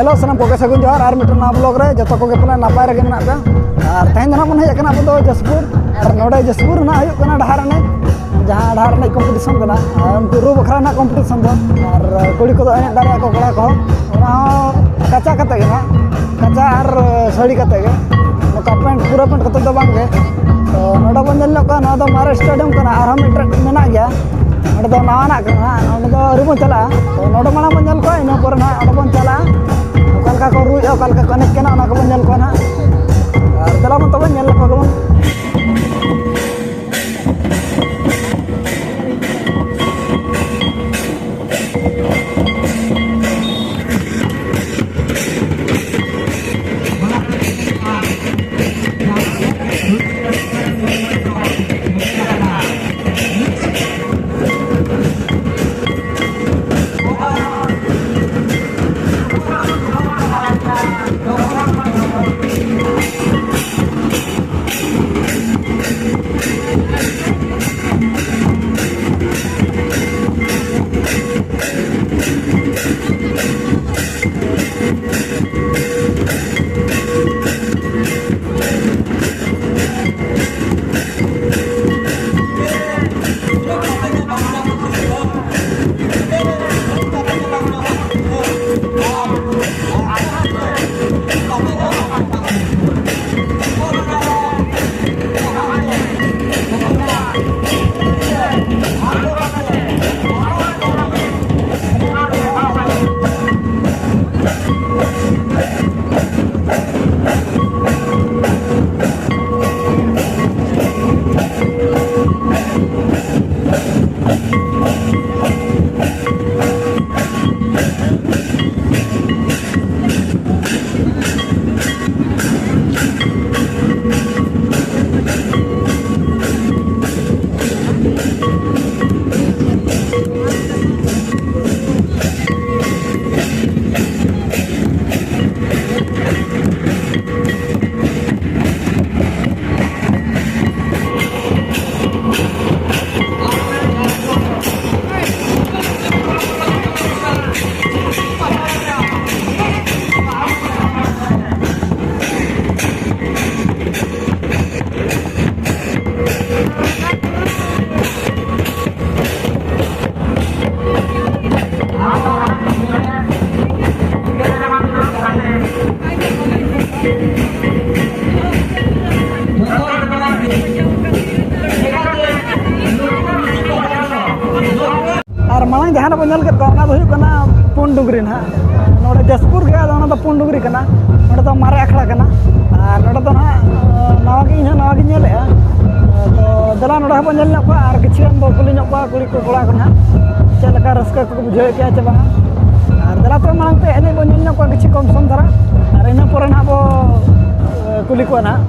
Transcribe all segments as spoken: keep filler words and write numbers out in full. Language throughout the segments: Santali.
Hello, ᱥᱟᱱᱟᱢ ᱠᱚᱜᱮ ᱥᱟᱹᱜᱩᱱ ᱡᱚᱦᱟᱨ ᱟᱨ ᱢᱤᱫᱴᱟᱝ ᱱᱟᱣᱟ vlog ᱨᱮ᱾ ᱡᱚᱛᱚ ᱠᱚᱜᱮ ᱯᱟᱞᱮ ᱱᱟᱯᱟᱭ ᱨᱮᱜᱮ ᱢᱮᱱᱟᱜ ᱯᱮᱭᱟ᱾ ᱟᱨ ᱛᱮᱦᱮᱧ ᱫᱚ ᱱᱟᱜ ᱵᱚᱱ ᱦᱮᱡ ᱟᱠᱟᱱᱟ ᱟᱵᱚ ᱫᱚ ᱡᱟᱹᱥᱯᱩᱨ᱾ ᱟᱨ ᱱᱚᱰᱮ ᱡᱟᱹᱥᱯᱩᱨ ᱨᱮᱱᱟᱜ ᱦᱩᱭᱩᱜ ᱠᱟᱱᱟ ᱰᱟᱦᱟᱨ ᱮᱱᱮᱡ, ᱡᱟᱦᱟᱸ ᱰᱟᱦᱟᱨ ᱮᱱᱮᱡ competition ᱠᱟᱱᱟ᱾ ᱟᱨ ᱩᱱᱠᱩ ᱨᱩ ᱵᱟᱠᱷᱨᱟ ᱨᱮᱱᱟᱜ competition ᱫᱚ᱾ ᱟᱨ ᱠᱩᱲᱤ ᱠᱚᱫᱚ ᱮᱱᱮᱡ ᱫᱟᱲᱮᱭᱟᱜᱼᱟ ᱠᱚ, ᱠᱚᱲᱟ ᱠᱚᱦᱚᱸ᱾ ᱚᱱᱟ ᱦᱚᱸ ᱠᱟᱪᱟ ᱠᱟᱛᱮ ᱜᱮ ᱱᱟᱜ, ᱠᱟᱪᱟ ᱟᱨ ᱥᱟᱹᱲᱤ ᱠᱟᱛᱮ ᱜᱮ, ᱱᱚᱝᱠᱟ ᱯᱮᱱᱴ, ᱯᱩᱨᱟᱹ ᱯᱮᱱᱴ ᱠᱟᱛᱮ ᱫᱚ ᱵᱟᱝ ᱜᱮ᱾ ᱛᱚ ᱱᱚᱰᱮ ᱵᱚᱱ ᱧᱮᱞ ᱧᱚᱜ ᱠᱚᱣᱟ, ᱱᱚᱣᱟ ᱫᱚ ᱢᱟᱨᱮ stadium ᱠᱟᱱᱟ, ᱟᱨᱦᱚᱸ ᱢᱤᱫᱴᱮᱱ ᱢᱮᱱᱟᱜ ᱜᱮᱭᱟ᱾ ᱚᱸᱰᱮ ᱫᱚ ᱱᱟᱣᱟᱱᱟᱜ ᱠᱟᱱᱟ ᱦᱟᱸᱜ, ᱚᱸᱰᱮ ᱫᱚ ᱟᱹᱣᱨᱤ ᱵᱚᱱ ᱪᱟᱞᱟᱜᱼᱟ᱾ ᱛᱚ ᱱᱚᱰᱮ ᱢᱟᱲᱟᱝ ᱵᱚᱱ ᱧᱮᱞ ᱠᱚᱣᱟ, ᱤᱱᱟᱹ ᱯᱚᱨᱮ ᱱᱟᱦᱟᱜ ᱚᱸᱰᱮ ᱵᱚᱱ ᱪᱟᱞᱟᱜᱼᱟ, ᱚᱠᱟ ᱞᱮᱠᱟ ᱠᱚ ᱨᱩᱭᱮᱫᱼᱟ, ᱚᱠᱟ ᱞᱮᱠᱟ ᱠᱚ ᱮᱱᱮᱡ ᱠᱟᱱᱟ, ᱚᱱᱟ ᱠᱚᱵᱚᱱ ᱧᱮᱞ ᱠᱚᱣᱟ ᱱᱟᱦᱟᱜ᱾ ᱟᱨ ᱫᱮᱞᱟ ᱵᱚᱱ ᱛᱚᱵᱮ ᱧᱮᱞ ᱞᱮᱠᱚ ᱜᱮᱵᱚᱱ᱾ ᱟᱨ ᱢᱟᱲᱟᱝ ᱡᱟᱦᱟᱸ ᱨᱮᱵᱚᱱ ᱧᱮᱞ ᱠᱮᱫ ᱠᱚᱣᱟ, ᱚᱱᱟ ᱫᱚ ᱦᱩᱭᱩᱜ ᱠᱟᱱᱟ ᱯᱩᱱ ᱰᱩᱝᱨᱤ ᱱᱟᱦᱟᱜ᱾ ᱱᱚᱰᱮ ᱡᱟᱡᱽᱯᱩᱨ ᱜᱮ, ᱟᱫᱚ ᱚᱱᱟ ᱫᱚ ᱯᱩᱱ ᱰᱩᱝᱨᱤ ᱠᱟᱱᱟ᱾ ᱱᱚᱰᱮ ᱫᱚ ᱢᱟᱨᱮ ᱟᱠᱷᱲᱟ ᱠᱟᱱᱟ᱾ ᱟᱨ ᱱᱚᱰᱮ ᱫᱚ ᱱᱟᱦᱟᱜ, ᱱᱟᱣᱟ ᱜᱮ, ᱤᱧ ᱦᱚᱸ ᱱᱟᱣᱟ ᱜᱤᱧ ᱧᱮᱞᱮᱫᱼᱟ᱾ ᱛᱚ ᱫᱮᱞᱟ, ᱱᱚᱰᱮ ᱦᱚᱸᱵᱚᱱ ᱧᱮᱞ ᱧᱚᱜ ᱠᱚᱣᱟ ᱟᱨ ᱠᱤᱪᱷᱩ ᱜᱟᱱ ᱵᱚ ᱠᱩᱞᱤ ᱧᱚᱜ ᱠᱚᱣᱟ ᱠᱩᱲᱤ ᱠᱚ, ᱠᱚᱲᱟ ᱠᱚ ᱱᱟᱦᱟᱜ, ᱪᱮᱫ ᱞᱮᱠᱟ ᱨᱟᱹᱥᱠᱟᱹ ᱠᱚᱠᱚ ᱵᱩᱡᱷᱟᱹᱣᱮᱫ ᱠᱟᱱᱟ ᱪᱮ ᱵᱟᱝᱟ᱾ ᱟᱨ ᱫᱮᱞᱟ ᱛᱚᱵᱮ, ᱢᱟᱲᱟᱝ ᱛᱮ ᱮᱱᱮᱡ ᱵᱚᱱ ᱧᱮᱞ ᱧᱚᱜ ᱠᱚᱣᱟ ᱠᱤᱪᱷᱩ ᱠᱚᱢ ᱥᱚᱢ ᱫᱷᱟᱨᱟ, ᱟᱨ ᱤᱱᱟᱹ ᱯᱚᱨᱮ ᱱᱟᱦᱟᱜ ᱵᱚ, ᱮ, ᱠᱩᱞᱤ ᱠᱚᱣᱟ ᱱᱟᱦᱟᱜ᱾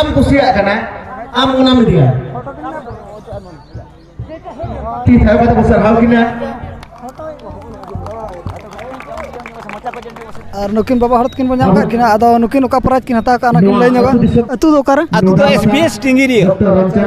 ᱟᱢ ᱠᱩᱥᱤᱭᱟᱜ ᱠᱟᱱᱟ, ᱟᱢ ᱚᱱᱟᱢ ᱤᱫᱤᱭᱟ᱾ ᱛᱤ ᱛᱷᱟᱭᱚ ᱠᱟᱛᱮ ᱵᱚ ᱥᱟᱨᱦᱟᱣ ᱠᱤᱱᱟ᱾ ᱟᱨ ᱱᱩᱠᱤᱱ ᱵᱟᱵᱟ ᱦᱚᱲ ᱛᱟᱹᱠᱤᱱ ᱵᱚᱱ ᱧᱟᱢ ᱠᱟᱜ ᱠᱤᱱᱟ, ᱟᱫᱚ ᱱᱩᱠᱤᱱ ᱚᱠᱟ ᱯᱨᱟᱭᱤᱡᱽ ᱠᱤᱱ ᱦᱟᱛᱟᱣ ᱠᱟᱜᱼᱟ, ᱚᱱᱟ ᱠᱤᱱ ᱞᱟᱹᱭ ᱧᱚᱜᱟ᱾ ᱟᱹᱛᱩ ᱫᱚ ᱚᱠᱟᱨᱮ? ᱟᱹᱛᱩ ᱫᱚ ᱮᱥ ᱵᱤ ᱮᱥ ᱴᱤᱝᱜᱤᱨᱤᱭᱟᱹ᱾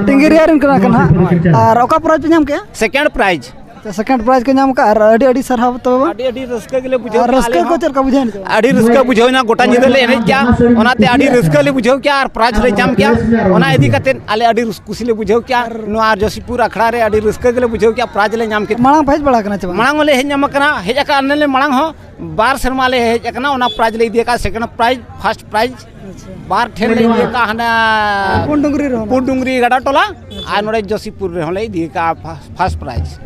ᱴᱤᱝᱜᱤᱨᱤᱭᱟᱹ ᱨᱮᱱ ᱠᱟᱱᱟ ᱠᱤᱱ ᱦᱟᱸᱜ᱾ ᱟᱨ ᱚᱠᱟ ᱯᱨᱟᱭᱤᱡᱽ ᱯᱮ ᱧᱟᱢ ᱠᱮᱜᱼᱟ? Second prize. ᱥᱮᱠᱮᱱᱰ ᱯᱨᱟᱭᱤᱡᱽ ᱠᱚ ᱧᱟᱢ ᱠᱟᱜᱼᱟ, ᱟᱨ ᱟᱹᱰᱤ ᱟᱹᱰᱤ ᱥᱟᱨᱦᱟᱣ ᱛᱚᱵᱮ ᱢᱟ᱾ ᱟᱹᱰᱤ ᱟᱹᱰᱤ ᱨᱟᱹᱥᱠᱟᱹ ᱜᱮᱞᱮ ᱵᱩᱡᱷᱟᱹᱣ ᱟᱨ ᱠᱮᱜᱼᱟ ᱨᱟᱹᱥᱠᱟᱹ ᱟᱞᱮ ᱠᱚ ᱦᱚᱸ᱾ ᱪᱮᱫ ᱞᱮᱠᱟ ᱵᱩᱡᱷᱟᱹᱣ ᱮᱱᱟ ᱛᱚᱵᱮ? ᱟᱹᱰᱤ ᱨᱟᱹᱥᱠᱟᱹ ᱵᱩᱡᱷᱟᱹᱣ ᱮᱱᱟ, ᱜᱚᱴᱟ ᱧᱤᱫᱟᱹ ᱞᱮ ᱮᱱᱮᱡ ᱠᱮᱜᱼᱟ, ᱚᱱᱟᱛᱮ ᱟᱹᱰᱤ ᱨᱟᱹᱥᱠᱟᱹ ᱞᱮ ᱵᱩᱡᱷᱟᱹᱣ ᱠᱮᱜᱼᱟ ᱟᱨ ᱯᱨᱟᱭᱤᱡᱽ ᱞᱮ ᱧᱟᱢ ᱠᱮᱜᱼᱟ᱾ ᱚᱱᱟ ᱤᱫᱤ ᱠᱟᱛᱮ ᱟᱞᱮ ᱟᱹᱰᱤ ᱨᱟᱹᱥ-, ᱠᱩᱥᱤ ᱞᱮ ᱵᱩᱡᱷᱟᱹᱣ ᱠᱮᱜᱼᱟ᱾ ᱱᱚᱣᱟ ᱡᱚᱥᱤᱯᱩᱨ ᱟᱠᱷᱲᱟ ᱨᱮ ᱟᱹᱰᱤ ᱨᱟᱹᱥᱠᱟᱹ ᱜᱮᱞᱮ ᱵᱩᱡᱷᱟᱹᱣ ᱠᱮᱜᱼᱟ, ᱯᱨᱟᱭᱤᱡᱽ ᱞᱮ ᱧᱟᱢ ᱠᱮᱫᱟ᱾ ᱢᱟᱲᱟᱝ ᱯᱮ ᱦᱮᱡ ᱵᱟᱲᱟ ᱟᱠᱟᱱᱟ ᱪᱮ ᱵᱟᱝ? ᱢᱟᱲᱟᱝ ᱦᱚᱸᱞᱮ ᱦᱮᱡ ᱧᱟᱢ ᱟᱠᱟᱱᱟ, ᱦᱮᱡ ᱟᱠᱟᱫ ᱞᱮ ᱢᱟᱲᱟᱝ ᱦᱚᱸ, ᱵᱟᱨ ᱥᱮᱨᱢᱟ ᱞᱮ ᱦᱮᱡ ᱟᱠᱟᱱᱟ, ᱚᱱᱟ ᱯᱨᱟᱭᱤᱡᱽ ᱞᱮ ᱤᱫᱤ ᱟᱠᱟᱫᱼᱟ, ᱥᱮᱠᱮᱱᱰ ᱯᱨᱟᱭᱤᱡᱽ, ᱯᱷᱟᱥᱴ ᱯᱨᱟᱭᱤᱡᱽ᱾ ᱟᱪᱪᱷᱟ᱾ ᱵᱟᱨ ᱴᱷᱮᱱ ᱞᱮ ᱤᱫᱤ ᱟᱠᱟᱫᱼᱟ, ᱦᱟᱱᱟ ᱯᱩᱱᱰᱩᱝᱨᱤ ᱨᱮᱦᱚᱸ᱾ ᱯᱩᱱᱰᱩᱝᱨᱤ ᱜᱟᱰᱟ ᱴᱚᱞᱟ ᱟᱪᱪᱷᱟ᱾ ᱟᱨ ᱱᱚᱰᱮ ᱡᱚᱥᱤᱯᱩᱨ ᱨᱮᱦᱚᱸ ᱞᱮ ᱤᱫᱤ ᱟᱠᱟᱫᱼᱟ ᱯᱷᱟ-, ᱯᱷᱟᱥᱴ ᱯᱨᱟᱭᱤᱡᱽ᱾ ᱟᱪᱪᱷᱟ᱾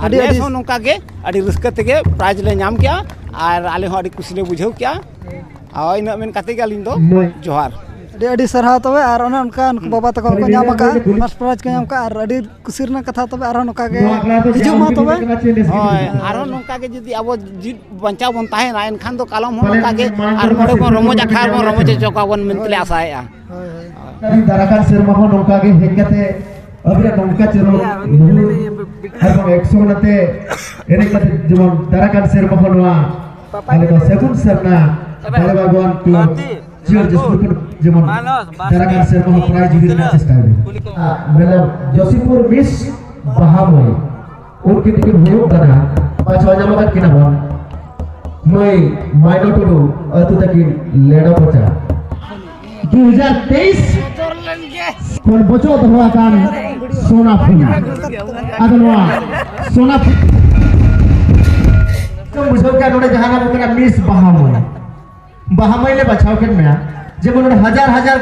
ᱟᱨ ᱟᱹᱰᱤ, ᱱᱮᱥ ᱟᱹᱰᱤ ᱦᱚᱸ ᱱᱚᱝᱠᱟ ᱜᱮ ᱟᱹᱰᱤ ᱨᱟᱹᱥᱠᱟᱹ ᱛᱮᱜᱮ ᱯᱨᱟᱭᱤᱡᱽ ᱞᱮ ᱧᱟᱢ ᱠᱮᱜᱼᱟ ᱟᱨ ᱟᱞᱮ ᱦᱚᱸ ᱟᱹᱰᱤ ᱠᱩᱥᱤ ᱞᱮ ᱵᱩᱡᱷᱟᱹᱣ ᱠᱮᱜᱼᱟ᱾ ᱦᱳᱭ, ᱤᱱᱟᱹᱜ ᱢᱮᱱ ᱠᱟᱛᱮ ᱜᱮ ᱟᱹᱞᱤᱧ ᱫᱚ ᱢᱚᱡᱽ᱾ ᱡᱚᱦᱟᱨ᱾ ᱟᱹᱰᱤ, ᱟᱹᱰᱤ ᱥᱟᱨᱦᱟᱣ ᱛᱚᱵᱮ, ᱟᱨ ᱚᱱᱮ ᱚᱱᱠᱟ ᱱᱩᱠᱩ ᱵᱟᱵᱟ ᱛᱟᱠᱚ ᱠᱚ ᱧᱟᱢ ᱟᱠᱟᱫᱼᱟ, ᱯᱷᱟᱥᱴ ᱯᱨᱟᱭᱤᱡᱽ ᱠᱚ ᱧᱟᱢ ᱟᱠᱟᱫᱼᱟ, ᱟᱨ ᱟᱹᱰᱤ ᱠᱩᱥᱤ ᱨᱮᱱᱟᱜ ᱠᱟᱛᱷᱟ᱾ ᱛᱚᱵᱮ ᱟᱨᱦᱚᱸ ᱱᱚᱝᱠᱟ ᱜᱮ ᱱᱚᱣᱟ ᱠᱞᱟᱥ ᱫᱚ ᱦᱤᱡᱩᱜ ᱢᱟ ᱡᱟᱦᱟᱸ ᱛᱚᱵᱮ᱾ ᱦᱩᱭᱩᱜ ᱠᱟᱱᱟ, ᱪᱮᱫ ᱮᱢ ᱦᱳᱭ, ᱞᱟᱹᱭᱟ? ᱟᱨᱦᱚᱸ ᱱᱚᱝᱠᱟ ᱜᱮ ᱡᱩᱫᱤ ᱟᱵᱚ ᱡᱤᱣᱤᱫ ᱵᱟᱧᱪᱟᱣ ᱵᱚᱱ ᱛᱟᱦᱮᱱᱟ, ᱮᱱᱠᱷᱟᱱ ᱫᱚ ᱠᱟᱞᱚᱢ ᱦᱚᱸ ᱯᱟᱞᱮᱱ ᱱᱚᱝᱠᱟ ᱜᱮ ᱢᱟᱲᱟᱝ ᱟᱨ ᱠᱚᱨᱮ ᱱᱚᱰᱮ ᱵᱚᱱ ᱨᱚᱢᱚᱡᱽ ᱟᱠᱷᱲᱟ ᱨᱮᱵᱚᱱ ᱨᱚᱢᱚᱡᱽ ᱦᱚᱪᱚ ᱠᱚᱣᱟ ᱵᱚᱱ ᱢᱮᱱᱛᱮ ᱞᱮ ᱟᱥᱟᱭᱮᱫᱼᱟ᱾ ᱦᱳᱭ, ᱦᱳᱭ᱾ ᱫᱟᱨᱟᱭ ᱠᱟᱱ ᱥᱮᱨᱢᱟ ᱦᱚᱸ ᱱᱚᱝᱠᱟ ᱜᱮ ᱦᱮᱡ ᱠᱟᱛᱮ ᱟᱹᱵᱤᱱᱟᱜ ᱱᱚᱝᱠᱟ ᱪᱮᱦᱨᱟ ᱟᱨ ᱵᱟᱝ ᱮᱠᱥᱚᱱ ᱟᱛᱮ ᱮᱱᱮᱡ ᱠᱟᱛᱮ ᱡᱮᱢᱚᱱ ᱫᱟᱨᱟᱭ ᱠᱟᱱ ᱥᱮᱨᱢᱟ ᱦᱚᱸ ᱱᱚᱣᱟ ᱟᱞᱮ ᱱᱚᱣᱟ ᱥᱟᱹᱜᱩᱱ ᱥᱮᱨᱢᱟ ᱵᱟᱞᱮ ᱵᱟᱜᱣᱟᱱ ᱠᱞᱟᱵᱽ ᱪᱤᱭᱟᱹᱲ ᱡᱚᱥᱯᱩᱨ ᱠᱷᱚᱱ ᱡᱮᱢᱚᱱ ᱫᱟᱨᱟᱭ ᱠᱟᱱ ᱥᱮᱨᱢᱟ ᱦᱚᱸ ᱯᱨᱟᱭᱤᱡᱽ ᱦᱩᱭ ᱨᱮᱱᱟᱜ ᱪᱮᱥᱴᱟᱭ ᱢᱮ᱾ ᱟᱨ ᱢᱮᱰᱟᱢ ᱡᱚᱥᱤᱯᱩᱨ ᱢᱤᱥ ᱵᱟᱦᱟ ᱢᱟᱹᱭ, ᱩᱱᱠᱤᱱ ᱫᱚᱠᱤᱱ ᱦᱩᱭᱩᱜ ᱠᱟᱱᱟ, ᱯᱟᱸᱪᱣᱟ ᱧᱟᱢ ᱟᱠᱟᱫ ᱠᱤᱱᱟ ᱵᱚᱱ, ᱢᱟᱹᱭ ᱢᱟᱭᱱᱚ ᱴᱩᱰᱩ, ᱟᱹᱛᱩ ᱛᱟᱹᱠᱤᱱ ᱞᱮᱰᱚ ᱯᱚᱪᱟ᱾ ᱫᱩ ᱦᱟᱡᱟᱨ ᱛᱮᱭᱤᱥ ᱠᱷᱚᱱ ᱵᱚᱪᱚᱜ ᱫᱚᱦᱚ ᱟᱠᱟᱱ ᱥᱳᱱᱟ ᱯᱷᱩᱞ᱾ ᱟᱫᱚ ᱱᱚᱣᱟ ᱥᱳᱱᱟ ᱯᱷᱩᱞ ᱵᱩᱡᱷᱟᱹᱣ ᱠᱮᱫᱟ, ᱱᱚᱰᱮ ᱡᱟᱦᱟᱸ ᱱᱟᱢ ᱠᱟᱱᱟ ᱢᱤᱥ ᱵᱟᱦᱟ ᱢᱟᱹᱭ᱾ ᱵᱟᱦᱟ ᱢᱟᱹᱭ ᱞᱮ ᱵᱟᱪᱷᱟᱣ ᱠᱮᱫ ᱢᱮᱭᱟ, ᱡᱮᱢᱚᱱ ᱱᱚᱰᱮ ᱦᱟᱡᱟᱨ ᱦᱟᱡᱟᱨ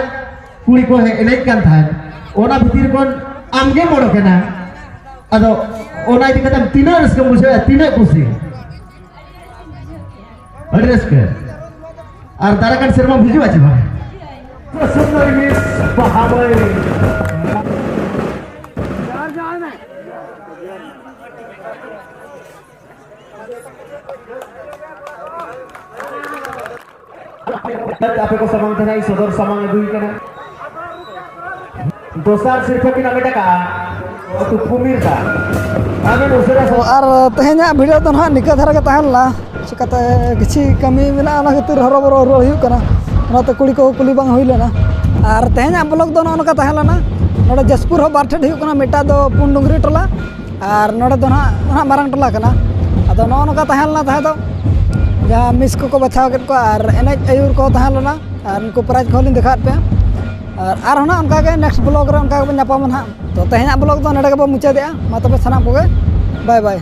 ᱠᱩᱲᱤ ᱠᱚ ᱦᱮᱡ ᱮᱱᱮᱡ ᱠᱟᱱ ᱛᱟᱦᱮᱸᱫ, ᱚᱱᱟ ᱵᱷᱤᱛᱤᱨ ᱠᱷᱚᱱ ᱟᱢ ᱜᱮᱢ ᱚᱰᱚᱠ ᱮᱱᱟ᱾ ᱟᱫᱚ ᱚᱱᱟ ᱤᱫᱤ ᱠᱟᱛᱮ ᱛᱤᱱᱟᱹᱜ ᱨᱟᱹᱥᱠᱟᱹᱢ ᱵᱩᱡᱷᱟᱹᱣᱮᱫᱼᱟ, ᱛᱤᱱᱟᱹᱜ ᱠᱩᱥᱤ? ᱟᱹᱰᱤ ᱨᱟᱹᱥᱠᱟᱹ᱾ ᱟᱨ ᱫᱟᱨᱟᱭ ᱠᱟᱱ ᱥᱮᱨᱢᱟᱢ ᱦᱤᱡᱩᱜᱼᱟ ᱪᱮ ᱵᱟᱝ? ᱥᱩᱱᱫᱚᱨᱤ ᱢᱤᱥ ᱵᱟᱦᱟ ᱢᱟᱹᱭ᱾ ᱟᱯᱮ ᱠᱚ ᱥᱟᱢᱟᱝ ᱛᱮ ᱱᱟᱜ ᱤᱧ ᱥᱚᱫᱚᱨ ᱥᱟᱢᱟᱝ ᱟᱹᱜᱩᱭ ᱠᱟᱱᱟ᱾ ᱫᱚᱥᱟᱨ ᱥᱤᱨᱯᱷᱟᱹ ᱠᱤᱱ ᱦᱟᱢᱮᱴ ᱟᱠᱟᱫᱼᱟ ᱟᱹᱛᱩ ᱠᱩᱢᱤᱨ ᱫᱟ᱾ ᱟᱹᱵᱤᱱ ᱩᱥᱟᱹᱨᱟ ᱥᱮ ᱟᱨ ᱛᱮᱦᱮᱧᱟᱜ ᱵᱷᱤᱰᱤᱭᱳ ᱫᱚ ᱱᱟᱦᱟᱜ ᱱᱤᱠᱟᱹ ᱫᱷᱟᱨᱟ ᱜᱮ ᱛᱟᱦᱮᱸ ᱞᱮᱱᱟ᱾ ᱪᱤᱠᱟᱹᱛᱮ ᱠᱤᱪᱷᱤ ᱠᱟᱹᱢᱤ ᱢᱮᱱᱟᱜᱼᱟ, ᱚᱱᱟ ᱠᱷᱟᱹᱛᱤᱨ ᱦᱚᱨᱚ ᱵᱚᱨᱚ ᱨᱩᱣᱟᱹᱲ ᱦᱩᱭᱩᱜ ᱠᱟᱱᱟ᱾ ᱚᱱᱟᱛᱮ ᱠᱩᱲᱤ ᱠᱚ ᱠᱩᱞᱤ ᱵᱟᱝ ᱦᱩᱭ ᱞᱮᱱᱟ᱾ ᱟᱨ ᱛᱮᱦᱮᱧᱟᱜ ᱵᱞᱚᱜ ᱫᱚ ᱱᱚᱜᱼᱚ ᱱᱚᱝᱠᱟ ᱛᱟᱦᱮᱸ ᱞᱮᱱᱟ᱾ ᱱᱚᱰᱮ ᱡᱟᱥᱯᱩᱨ ᱦᱚᱸ ᱵᱟᱨ ᱴᱷᱮᱱ ᱦᱩᱭᱩᱜ ᱠᱟᱱᱟ, ᱢᱤᱫᱴᱟᱝ ᱫᱚ ᱯᱩᱱ ᱰᱩᱝᱨᱤ ᱴᱚᱞᱟ ᱟᱨ ᱱᱚᱰᱮ ᱫᱚ ᱱᱟᱦᱟᱜ, ᱱᱟᱦᱟᱜ ᱢᱟᱨᱟᱝ ᱴᱚᱞᱟ ᱠᱟᱱᱟ᱾ ᱟᱫᱚ ᱱᱚᱜᱼᱚ ᱱᱚᱝᱠᱟ ᱛᱟᱦᱮᱸ ᱞᱮᱱᱟ ᱛᱟᱦᱮᱸ ᱫᱚ, ᱡᱟᱦᱟᱸ ᱢᱤᱥ ᱠᱚᱠᱚ ᱵᱟᱪᱷᱟᱣ ᱠᱮᱫ ᱠᱚᱣᱟ ᱟᱨ ᱮᱱᱮᱡ ᱟᱹᱭᱩᱨ ᱠᱚ ᱛᱟᱦᱮᱸ ᱞᱮᱱᱟ᱾ ᱟᱨ ᱩᱱᱠᱩ ᱯᱨᱟᱭᱤᱡᱽ ᱠᱚᱦᱚᱸ ᱞᱤᱧ ᱫᱮᱠᱷᱟᱣᱟᱫ ᱯᱮᱭᱟ᱾ ᱟᱨ ᱟᱨᱦᱚᱸ ᱱᱟᱜ ᱚᱱᱠᱟ ᱜᱮ ᱱᱮᱠᱥᱴ ᱵᱞᱚᱜ ᱨᱮ ᱚᱱᱠᱟ ᱜᱮᱵᱚᱱ ᱧᱟᱯᱟᱢᱟ ᱱᱟᱦᱟᱜ᱾ ᱛᱚ ᱛᱮᱦᱮᱧᱟᱜ ᱵᱞᱚᱜ ᱫᱚ ᱱᱚᱰᱮ ᱜᱮᱵᱚᱱ ᱢᱩᱪᱟᱹᱫᱮᱜᱼᱟ᱾ ᱢᱟ ᱛᱚᱵᱮ ᱥᱟᱱᱟᱢ ᱠᱚᱜᱮ ᱵᱟᱭ ᱵᱟᱭ᱾